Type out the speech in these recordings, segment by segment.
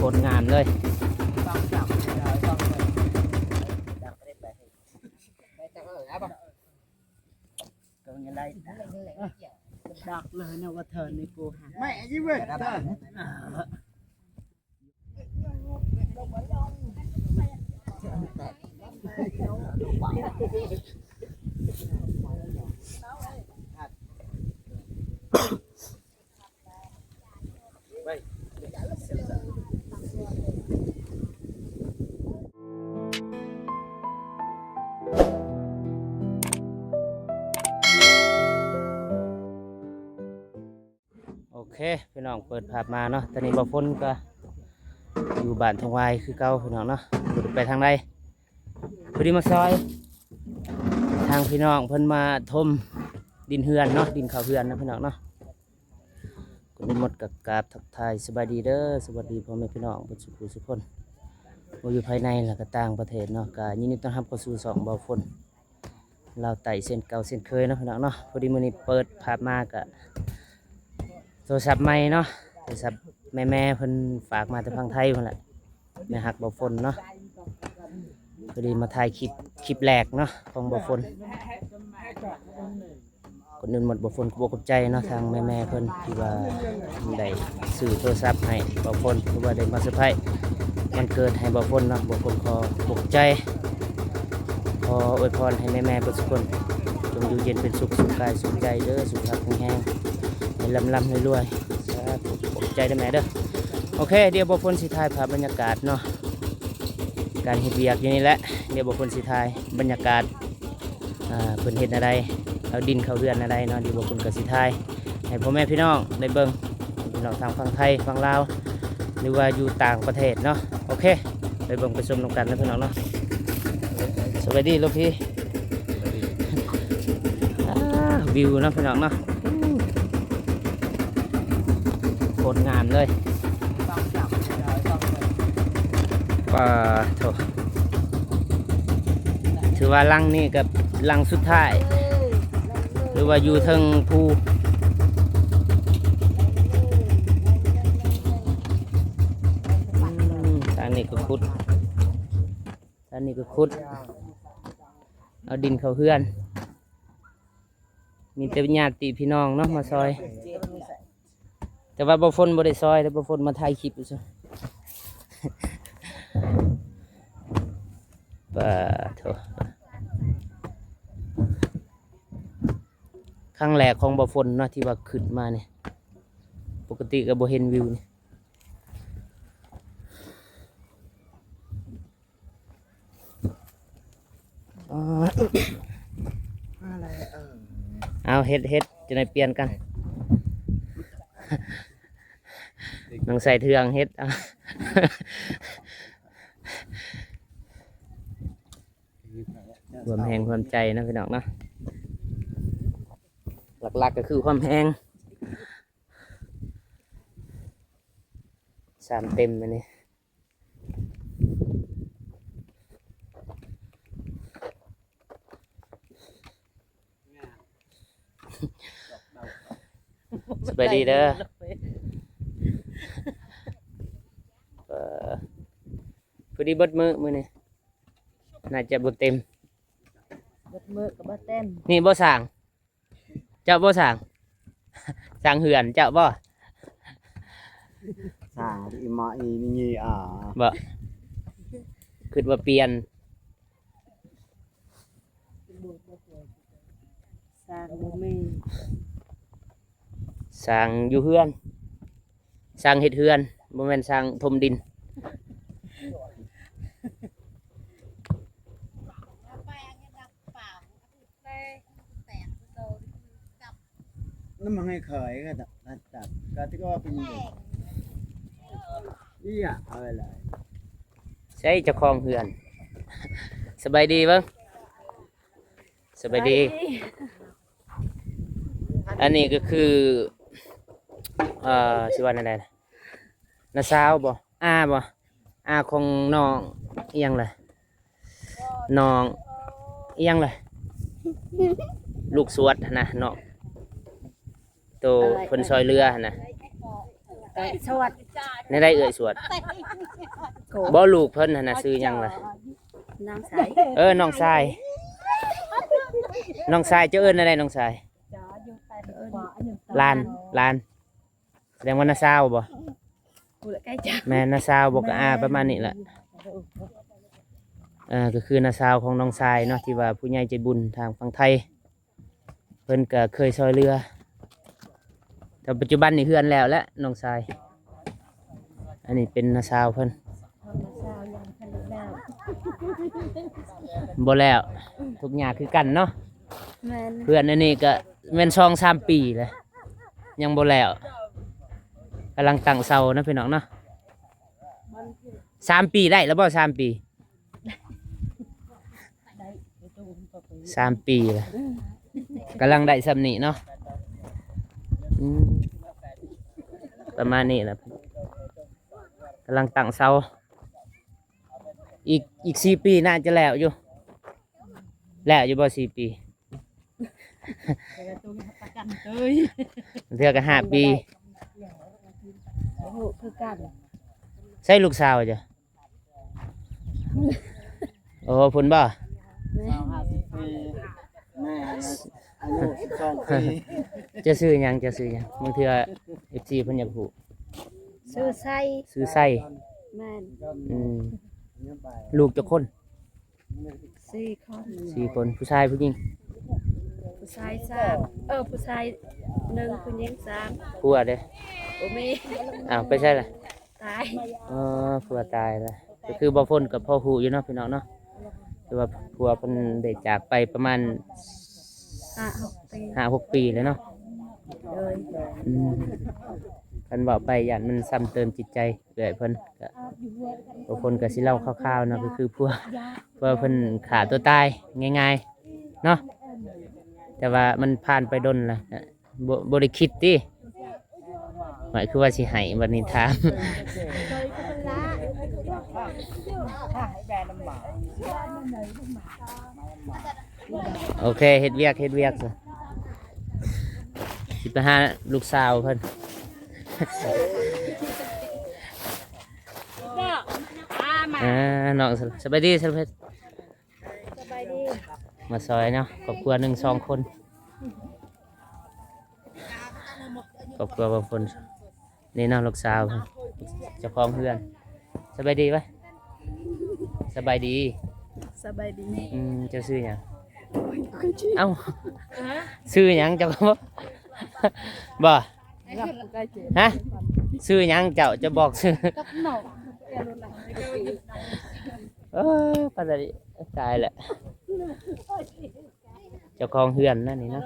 ຕรงงามเลย ดักเลยนะว่าเธอในกูหา ไม่ ไอ้ยี่เว้ย เธอ โอเค พี่น้อง เปิดภาพมาเนาะ ตอนนี้บ่าวฝนก็อยู่บ้านทองวายคือเก่า พี่น้องเนาะ บ่ได้ไปทางใด พอดีมาซอย ทางพี่น้องเพิ่นมาถมดินเฮือนเนาะ ดินเข้าเฮือนนะพี่น้องเนาะ ก็มีหมดก็กราบทักทายสบายดีเด้อ สวัสดีพ่อแม่พี่น้องเบิดสุขุสุคน บ่อยู่ภายในแล้วก็ต่างประเทศเนาะ ก็ยินดีต้อนรับเข้าสู่ช่องบ่าวฝน ลาวใต้เช่นเก่าเช่นเคยเนาะพี่น้องเนาะ พอดีมื้อนี้เปิดภาพมาก็โทรศัพท์ใหม่เนาะ โทรศัพท์แม่ๆ เพิ่นฝากมาแต่ฝั่งไทยพุ่นแหละ แม่ฮักบ่าวฝนเนาะ พอดีมาถ่ายคลิป คลิปแรกเนาะของบ่าวฝน ก่อนอื่นหมดบ่าวฝนขอบอกขอบใจเนาะ ทางแม่ๆ เพิ่นที่ว่าได้ซื้อโทรศัพท์ให้บ่าวฝน หรือว่าได้มาเซอร์ไพรส์วันเกิดให้บ่าวฝนเนาะ บ่าวฝนขอขอบใจ ขออวยพรให้แม่ๆ เบิดทุกคน จงอยู่เย็นเป็นสุข สุขกายสุขใจเด้อ สุขภาพแข็งแรง ให้ร่ำๆ รวยๆ สาธุ ขอบใจเด้อแม่เด้อ โอเค เดี๋ยวบ่าวฝนสิถ่ายภาพบรรยากาศเนาะ การเฮ็ดเวียกอยู่นี่แหละ เดี๋ยวบ่าวฝนสิถ่ายบรรยากาศ อ่า เพิ่นเฮ็ดแนวใด เอาดินเข้าเฮือนแนวใดเนาะ เดี๋ยวบ่าวฝนก็สิถ่ายให้พ่อแม่พี่น้องได้เบิ่ง พี่น้องทางฝั่งไทย ฝั่งลาว หรือว่าอยู่ต่างประเทศเนาะ โอเค ไปเบิ่งไปชมนำกันนะพี่น้องเนาะ สวัสดีลูกพี่ อ่า วิวเนาะพี่น้องเนาะ โคตรงามเลย ปาโถ ถือว่าหลังนี้กับหลังสุดท้าย หรือว่าอยู่เทิงภู อืม ทางนี้ก็ขุด ทางนี้ก็ขุด เอาดินเข้าเฮือน มีแต่ญาติพี่น้องเนาะมาซอย แต่ว่าบ่าวฝนบ่ได้ซอย แต่บ่าวฝนมาถ่ายคลิปซื่อ ปาโถ ครั้งแรกของบ่าวฝนเนาะที่ว่าขึ้นมานี่ ปกติก็บ่เห็นวิวนี่ อ๋อ อะไร เออ เอาเฮ็ด เฮ็ด จะได้เปลี่ยนกัน น้องใส่เทืองเฮ็ด เอา รวมแฮงรวมใจนะพี่น้องเนาะ หลักๆ ก็คือความแฮง สามเต็มอันนี้ สบายดีเด้อ เอ่อ พอดีเบิดมื้อมื้อนี้ น่าจะบ่เต็ม เบิดมื้อก็บ่เต็ม นี่บ่สร้าง เจ้าบ่สร้าง สร้างเฮือนเจ้าบ่ สร้างอีหมออีนี่ อ่า บ่ คิดว่าเปลี่ยน สร้างบ่มี สร้างอยู่เฮือน สร้างเฮ็ดเฮือน บ่แม่นสร้างถมดิน น้ำมันให้ขายก็ตัด ตัด ตัด ก็ที่ก็เป็นอยู่ นี่อ่ะ เอาไปเลย ใช่เจ้าของเฮือน สบายดีเบิ่ง สบายดี อันนี้ก็คือ เอ่อ สิว่าแนวใด น้าสาวบ่ อาบ่ อาของน้องอิหยังล่ะ น้องอิหยังล่ะ ลูกสวดหั่นนะ น้อง โตเพิ่นซอยเรือหั่นนะ ສວດ ແນວໃດເອື້ອຍສວດ? ໂກ ບໍ່ ລູກເພິ່ນຫັ້ນນະ ຊື່ຫຍັງລະ? ນ້ອງຊາຍ ເອີ ນ້ອງຊາຍ ນ້ອງຊາຍ ເຈົ້າເອີ້ນແນວໃດນ້ອງຊາຍ? ຫຼານ ຫຼານ ສະແດງວ່ານ້າສາວບໍ່? ແມ່ນນ້າສາວບໍ່ ກະອາປະມານນີ້ແຫຼະ. ເອີ ກະຄືນ້າສາວຂອງນ້ອງຊາຍເນາະ ທີ່ວ່າຜູ້ໃຫຍ່ໃຈບຸນທາງຝັ່ງໄທ ເພິ່ນກະເຄີຍຊ່ອຍເຫຼືອ ແຕ່ປັດຈຸບັນນີ້ເຮືອນແລ້ວແຫຼະນ້ອງຊາຍ. ອັນນີ້ເປັນນ້າສາວເພິ່ນ ບໍ່ແລ້ວ ທຸກຍາກຄືກັນເນາະ. ແມ່ນ ເຮືອນອັນນີ້ກະແມ່ນສອງສາມປີແລ້ວ ຍັງບໍ່ແລ້ວ ກຳລັງຕັ້ງເສົາເນາະພີ່ນ້ອງເນາະ. ສາມປີໄດ້ແລ້ວບໍ່? ສາມປີ ສາມປີລະ ກຳລັງໄດ້ຊ່ຳນີ້ເນາະ. ອືມ ປະມານນີ້ລະ ກຳລັງຕັ້ງເສົາ ອີກ ອີກສີ່ປີໜ້າຈະແລ້ວຢູ່. ແລ້ວຢູ່ບໍ່ສີ່ປີ? ເທື່ອກະຫ້າປີ ບໍ່ຮູ້ຄືກັນ. ໃສລູກສາວເຈົ້າ? ໂອ້ ພຸ້ນບໍ່? ແມ່ນ ຊາວຫ້າສິບປີ ແມ່ອາຍຸສິບສອງປີ. ເຈົ້າຊື່ຫຍັງ? ເຈົ້າຊື່ຫຍັງ? ບາງເທື່ອເອັຟຊີເພິ່ນຢາກຮູ້. ຊື່ໄຊ. ຊື່ໄຊ. ແມ່ນ. ອືມ ລູກຈັກຄົນ? ສີ່ຄົນ. ສີ່ຄົນ ຜູ້ຊາຍຜູ້ຍິງ? ຜູ້ຊາຍສາມ ເອີ ຜູ້ຊາຍໜຶ່ງ ຜູ້ຍິງສາມ. ຜົວເດ້? ບໍ່ມີ. ອ້າວ ໄປໃສລະ? ຕາຍ. ເອີ ຜົວຕາຍລະ. ກະຄືບ່າວຝົນກະພໍຮູ້ຢູ່ເນາະພີ່ນ້ອງເນາະ ຄືວ່າຜົວເພິ່ນໄດ້ຈາກໄປປະມານຫ້າຫົກປີ ຫ້າຫົກປີແລ້ວເນາະ. ໂດຍ. ອືມ ຄັນເວົ້າໄປຢ້ານມັນຊ້ຳເຕີມຈິດໃຈເອື້ອຍເພິ່ນ ກະ ບາງຄົນກະຊິເລົ່າຄ່າວໆເນາະ ກະຄືຜົວ ຜົວເພິ່ນຂ້າຕົວຕາຍງ່າຍໆເນາະ ແຕ່ວ່າມັນຜ່ານໄປດົນລະ ບໍ່ ບໍ່ໄດ້ຄິດຕິ. ໝາຍຄືວ່າຊິໃຫ້ ບັດນີ້ຖາມ. ໂອເຄ ເຮັດວຽກ ເຮັດວຽກຊະ ຊິໄປຫາລູກສາວເພິ່ນ. ອ່າ ນ້ອງ ສະບາຍດີ ສະບາຍດີ ສະບາຍດີ ມາຊ່ອຍເນາະ ຄອບຄົວໜຶ່ງສອງຄົນ ຄອບຄົວບາງຄົນ ນີ້ເນາະ ລູກສາວ ເຈົ້າຂອງເຮືອນ. ສະບາຍດີວະ? ສະບາຍດີ. ສະບາຍດີ. ອືມ ເຈົ້າຊື່ຫຍັງ? ເອົ້າ ຊື່ຫຍັງເຈົ້າກະບໍ່ ບໍ່? ຮະ? ຊື່ຫຍັງເຈົ້າ? ຈະບອກຊື່. ເອີ ປານນັ້ນ ຕາຍແຫຼະ ເຈົ້າຂອງເຮືອນນັ້ນນີ້ເນາະ.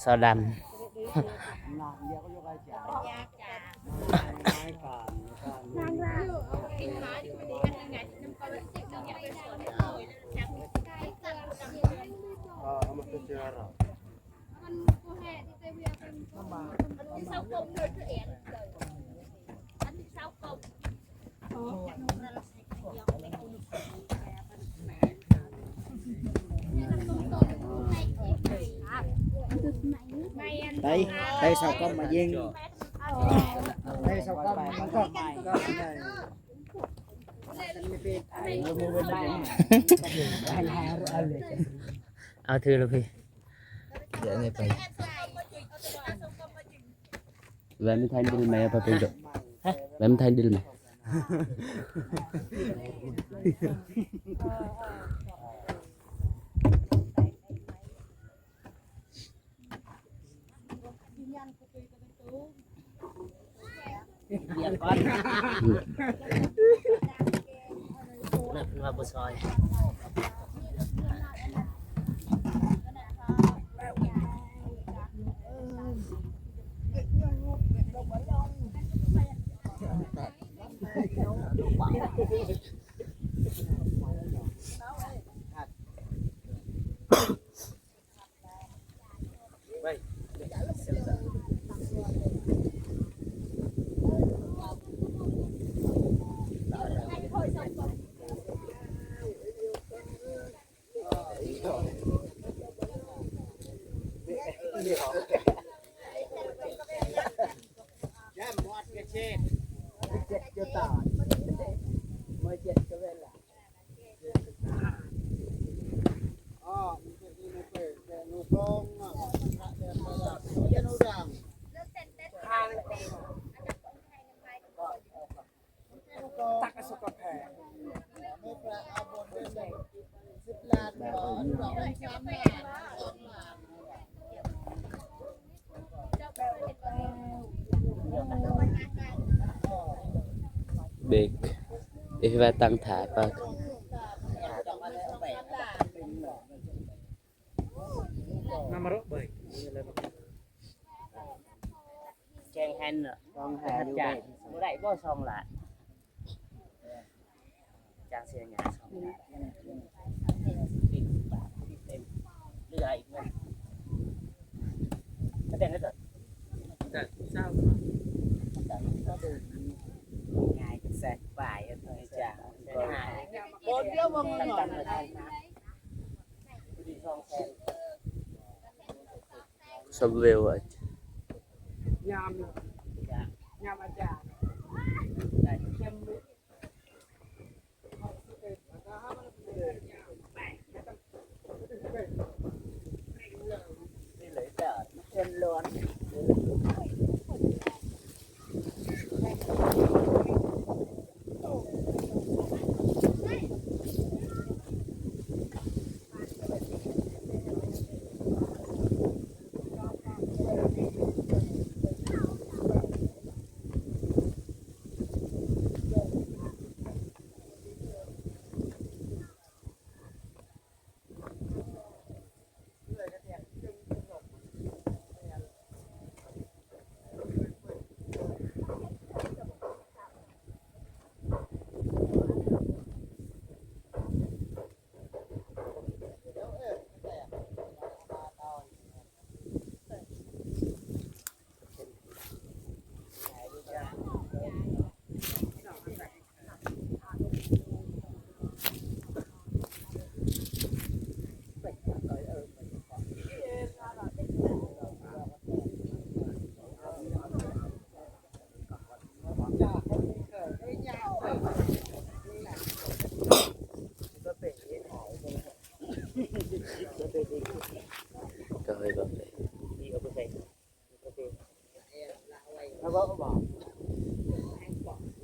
ສາວດຳ. ໄປ ໄປເຊົາກອມມາຍິງ ໄປເຊົາກອມມາຍິງ ເອົາ ຖືລະພີ່. ດຽວນີ້ໄປ ແວະມາຖ່າຍດິນໃໝ່ ເອົາໄປເປັນໂຕ ແວະມາຖ່າຍດິນໃໝ່. ຕັກກະສຸກກະແພ ເບກ ເອ ວ່າຕັ້ງທ່າປະ ນຳມາໂລະເບີຍ ແຂ່ງຂັນເນາະ ສອງແສນ ບໍ່ໄດ້ບໍ່ສອງລ້ານ ຈ້າງເສຍຫຍ້າສອງລ້ານ ເຫຼືອອີກເງິນ ມາແຕ່ງໃຫ້ເກີດ ເຈົ້າ ງ່າຍແສນປາຍ ເອີ ຈ້າງ ແສນຫ້າ ຄົນດຽວບໍ່ເງິນ ສອງແສນ ຊຳເວລ ອາຈານ ຍາມ ຍາມອາຈານ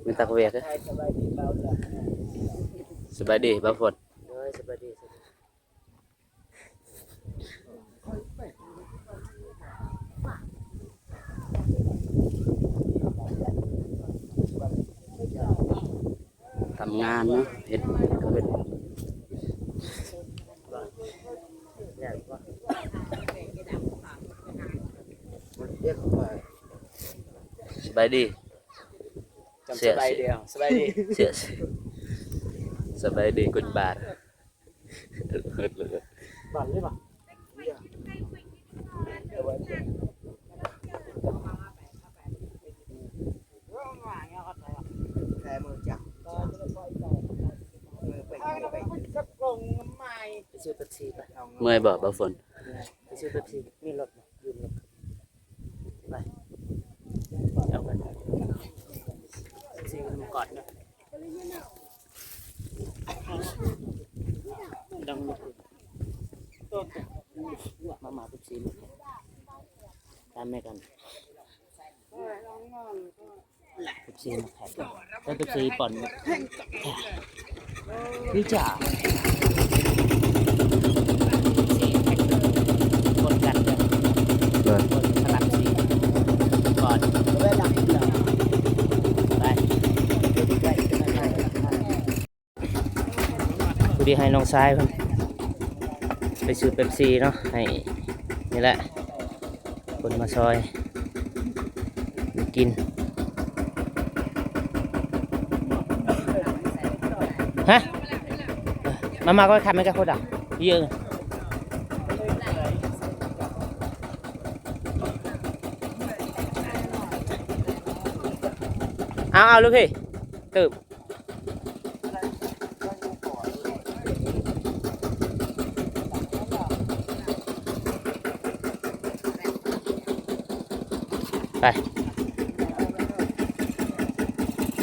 ມີຕັກວຽກເດີ. ສະບາຍດີບ່າວຝົນ. ໂດຍ ສະບາຍດີ. ທຳງານເນາະ ເຮັດ ເຂົາເຮັດ ສະບາຍດີ. ສະບາຍດີ ສະບາຍດີ ສະບາຍດີ ກຸນບາດ. ເມື່ອຍບໍ່ ບ່າວຝົນ? ໄປຊື້ເປັບຊີ ມີລົດບໍ່? ຢືມລົດ ໄປ ເອົາໄປ ຊິມາກ່ອນເນາະ ລອງດູ ມາ ມາເປັບຊີ ຕາມແມ່ກັນ. ເປັບຊີມາແພັກ ເປັບຊີປ່ອນ ຄືຈ້າ ເປັບຊີແພັກ ຄົນກັນເດີ ໂດຍ ຄົນສະຫຼັບຊີກ່ອນ ໄປ. ພໍດີໃຫ້ນ້ອງຊາຍເພິ່ນໄປຊື້ເປັບຊີເນາະ ໃຫ້ ນີ້ແຫຼະ ຄົນມາຊ່ອຍກິນ. ຮະ ມາ ມາ ກໍໄປຂັບແມ່ນກັບຄົນດຳ ເຍອະ. ເອົາ ເອົາລູກພີ່ ຕື່ມ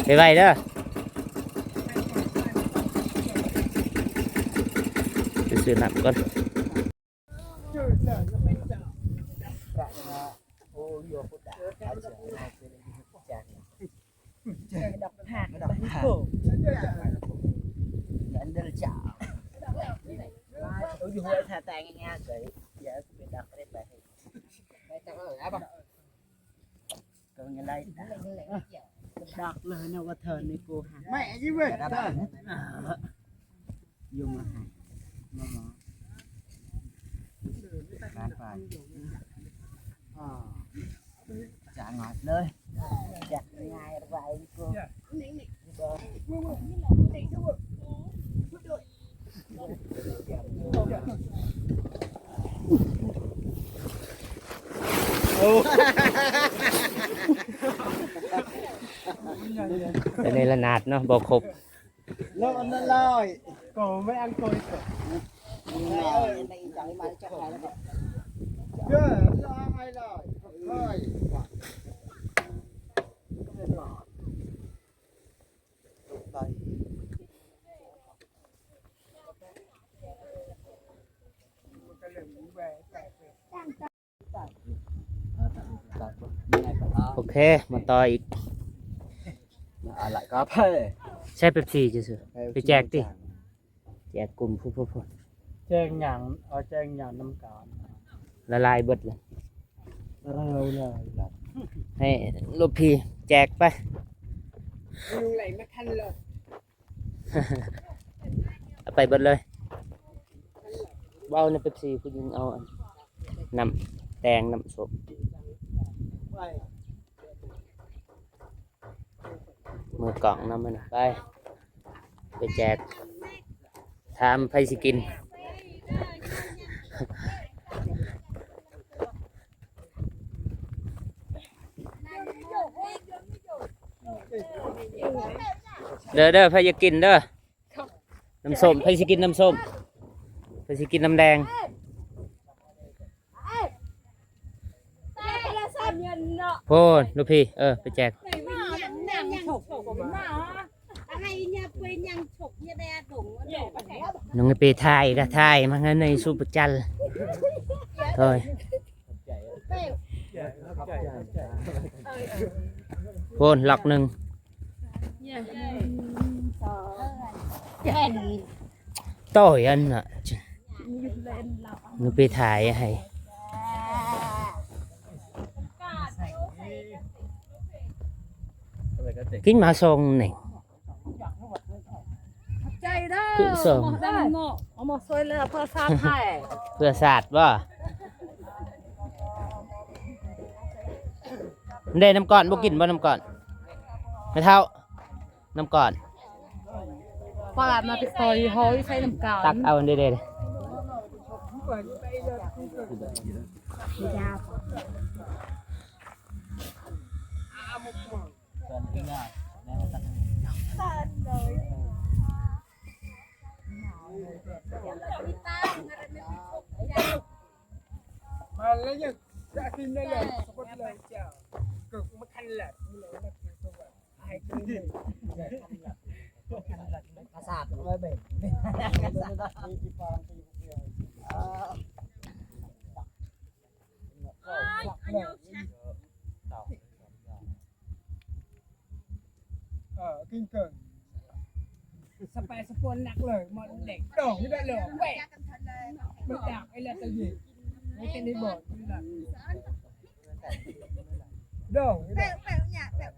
ໄປ ໄວໆເດີ ໄປຊື້ນ້ຳກ່ອນ. ດອກຜັກ ດອກຜັກ ດອກເລີຍນະວ່າເທີນນີ້ກູຫາ ຢູ່ມາໃຫ້ມາໝໍ ງານໄປ ອ່າ ຈາງງານເລີຍ ຈັກງ່າຍໄວ ໂອ້ ແຕ່ໃນລະນາດເນາະ ບໍ່ຄົບ. Lo ăn nó lòi. Cô mới ăn tôi. Lòi, ăn đây, ăn đây, ăn đây. Chưa, lo ai lòi. Lòi. Ô kê, ມາຕໍ່ອີກ ອາ ຫຼາຍກະເພ ໃສ່ເປັບຊີຊື່ໆ ເປັບຊີ ໄປແຈກຕິ ແຈກກຸ່ມ ພຸ້ນໆ ແຈກຫຍັງ ເອົາແຈກຫຍັງນຳກັນ ລະລາຍເບິດເລີຍ ໃຫ້ລູກພີ່ແຈກໄປ ຍຸງໄຫຼມາທັນເລີຍ. ເອົາໄປເບິດເລີຍ ເວົ້າໃນເປັບຊີ ຜູ້ຍິງເອົາອັນ ນ້ຳແຕງ ນ້ຳສົ້ມ ມືກ້ອງນຳຫັ້ນນະ ໄປ ໄປແຈກ ຖາມໃຜຊິກິນ. ເດີ ເດີ ໃຜຢາກກິນເດີ ນ້ຳສົ້ມ ໃຜຊິກິນນ້ຳສົ້ມ ໃຜຊິກິນນ້ຳແດງ ໂພດ ລູກພີ່ ເອີ ໄປແຈກ ນ້ອງໄປຖ່າຍກະຖ່າຍມາໃນຊຸປະຈັນ ໂອ້ຍ ໂພດ ລັອກໜຶ່ງ ໂຕຍອັນນະ ໜູໄປຖ່າຍໃຫ້ ກິນມາສອງໜຶ່ງ ຂອບໃຈເດີ ຄືສອງ ເອົາມາຊ່ວຍເຫຼືອເພື່ອຊາດໃຫ້ ເພື່ອຊາດບໍ່? ໄດ້ນ້ຳກ້ອນ ບໍ່ກິນບໍ່ນ້ຳກ້ອນ? ແມ່ເຖົ້າ ນ້ຳກ້ອນ ປາດມາຕິດຕໍ່ ຫໍ່ໃສ່ນ້ຳກ້ອນ ຕັກເອົາເດ້ໆ ເອີ ກິນເກີນ ສະແປສະປອນໜັກເລີຍ ໝໍ້ເດັກດອງນີ້ໄດ້ເລີຍ ແປະ ມັນດາກໄອ້ລະຕະເຢັນ ໃຫ້ເປັນໄອ້ບອດນີ້ລະ ດອງນີ້ແຫຼະ ແປະ ແປະ ແປະ ເ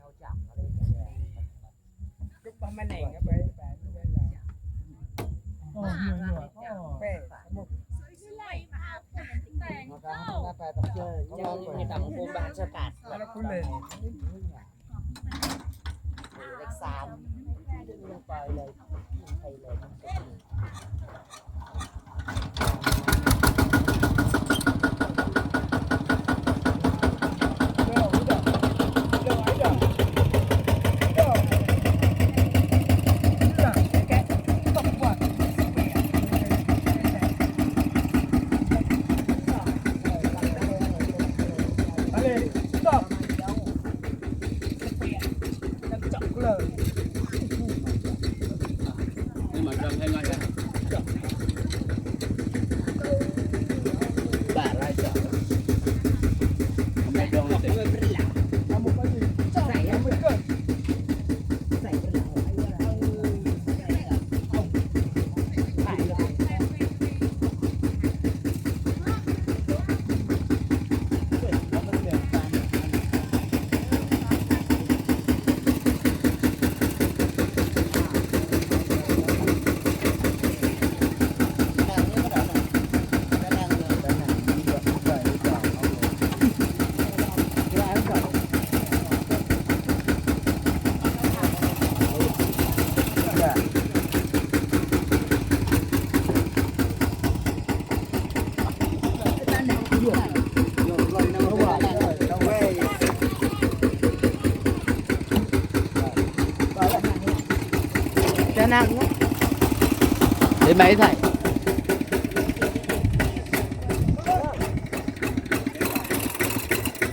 Để máy thầy.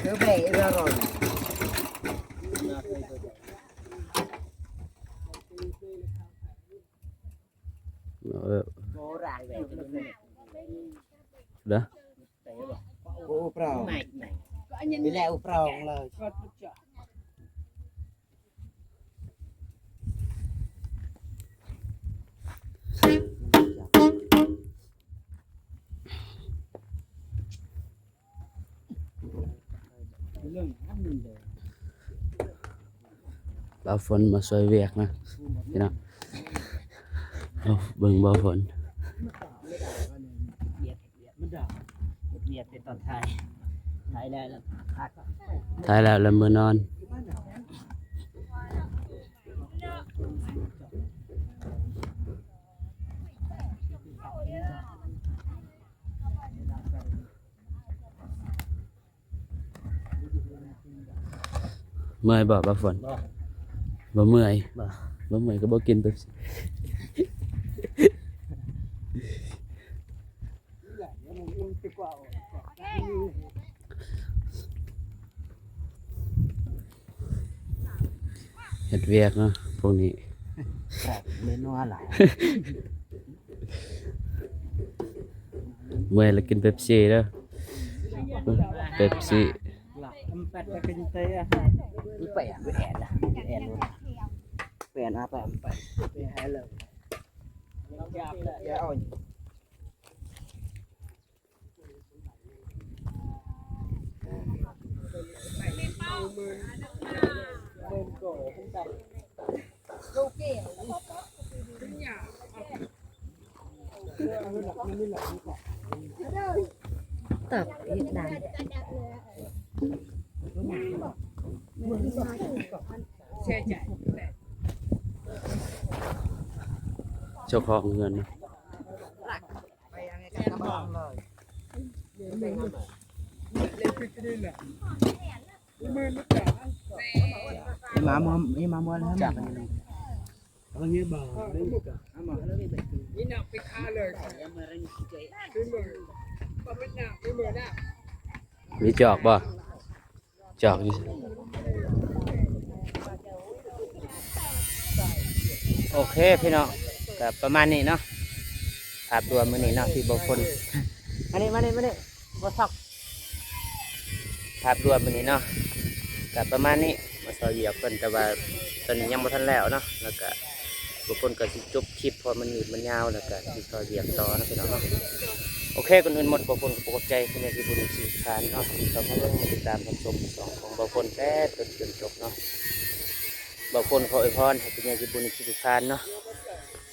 Cứ vậy ra rồi. Dah. Ô, ô, prao. Đi lẹ, ô, prao, lơ. Bow Phone ມາຊ່ວຍວຽກນະພີ່ນ້ອງ. ເອົາ ເບິ່ງ Bow Phone ວຽກເປັນຕອນຖ່າຍ ຖ່າຍແລ້ວ ຖ່າຍແລ້ວ ແລ້ວເມືອນອນ. ເມື່ອຍບໍ່ ບ່າວຝົນ? ບໍ່ ບໍ່ເມື່ອຍ. ບໍ່ ບໍ່ເມື່ອຍກໍບໍ່ກິນເປັບຊີ. ເຮັດວຽກເນາະ ພວກນີ້ ແບບເມນູອາຫານ. ເມື່ອຍແລ້ວກິນເປັບຊີເດີ ເປັບຊີ. ເຈົ້າຂອງເຮືອນນະ. ມີຈອກບໍ່? ຈອກຢູ່. ໂອເຄພີ່ນ້ອງ ກໍປະມານນີ້ເນາະ ພາບລວມມື້ນີ້ເນາະ ທີ່ບໍ່ຝົນ ມານີ້ ມານີ້ ມານີ້ ບໍ່ຊອກ. ພາບລວມມື້ນີ້ເນາະ ກໍປະມານນີ້ ມາຊ່ອຍວຽກເພິ່ນ ແຕ່ວ່າຕອນນີ້ຍັງບໍ່ທັນແລ້ວເນາະ ແລ້ວກໍ ບໍ່ຝົນກໍຊິຈົບຄລິບ ເພາະວ່າມັນຍືດມັນຍາວ ແລ້ວກໍຊິຊ່ອຍວຽກຕໍ່ເນາະພີ່ນ້ອງເນາະ. ໂອເຄ ກ່ອນອື່ນໝົດ ບ່າວຝົນກໍຂໍຂອບໃຈພໍ່ແມ່ພີ່ນ້ອງເອັຟຊີທຸກທ່ານເນາະ ທີ່ເຂົ້າມາເບິ່ງ ມາຕິດຕາມຮັບຊົມຊ່ອງຂອງບ່າວຝົນ ແຕ່ຕົ້ນຈົນຈົບເນາະ. ບ່າວຝົນຂໍອວຍພອນໃຫ້ພໍ່ແມ່ພີ່ນ້ອງເອັຟຊີທຸກທ່ານເນາະ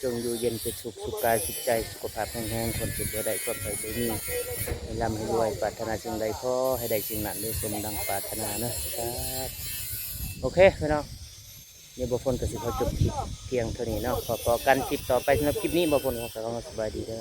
ຈົ່ງຢູ່ເຢັນເປັນສຸກ ສຸກກາຍສຸກໃຈ ສຸຂະພາບແຂງແຮງ ຄວາມເຈັບບໍ່ໄດ້ ຄວາມໄຂ້ບໍ່ມີ ໃຫ້ລ່ຳໃຫ້ລວຍ ປາດຖະໜາສິ່ງໃດຂໍໃຫ້ໄດ້ສິ່ງນັ້ນ ໄດ້ສົມດັ່ງປາດຖະໜາເນາະ ສາທຸ. ໂອເຄພີ່ນ້ອງ ດຽວບ່າວຝົນກໍຊິຂໍຈົບຄລິບພຽງເທົ່ານີ້ເນາະ ພໍ້ກັນຄລິບຕໍ່ໄປ. ສຳລັບຄລິບນີ້ ບ່າວຝົນຂໍກ່າວຄຳວ່າສະບາຍດີເດີ.